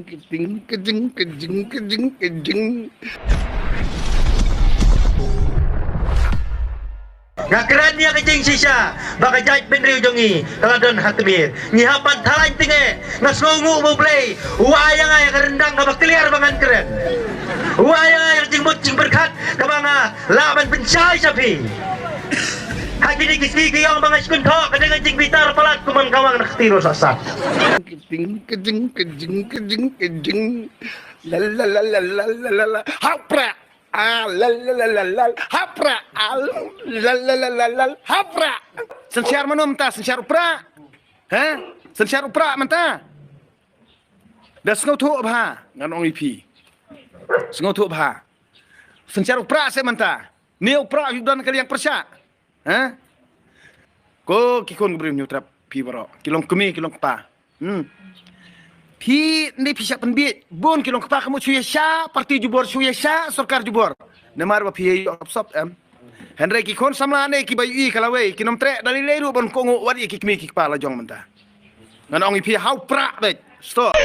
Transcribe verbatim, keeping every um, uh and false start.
Ka jing, ka jing, ka jing, ka jing, ka jing. Nga kren ïa ka jingshisha ba ka jaitbynriew jong ngi ka la don ha tmier. Ngi hap ban tharai tynge. Nga sngewnguh ba U Blei u ai ïa nga ïa ka ryndang kaba kliar ba ngan kren. U ai ïa nga ïa ka jingmut jingpyrkhat kaba nga lah ban pynshai sha phi. Ha kine ki sngi ki ïong ba nga shu kynthoh ka dei ka jingbitar palat kum man ka wang na kti ruh sah sah. Ka jing, ka jing, ka jing, ka jing, ka jing. La la la la la la la la. Hapra. Ah, la la la la la. Hapra. Ah, la la la la la. Hapra. Synshar mano mynta, synshar u Prah? Ha? Synshar u Prah mynta. Da sngewthuh bha, ngan ong ïa phi. Sngewthuh bha. Synshar u Prah se mynta. Ne u Prah u don ka liang pyrshah. Ha? Ko ki khun ki briew Hynñiewtrep phi baroh. Ki long kmie ki long kpa. Hmm. Phi ne phi shah pynbiej. Bun ki long kpa ka mut shu ïa shah parti jubor, shu ïa shah sorkar jubor. Namar ba phi ïa ïoh sop em. Hynrei ki khun samla ne kiba ïohi ka lawei, kin ym treh da lei lei ruh ban kohnguh wat ïa ki kmie ki kpa la jong mynta. Ngan ong ïa phi ha u Prah beit. Stop.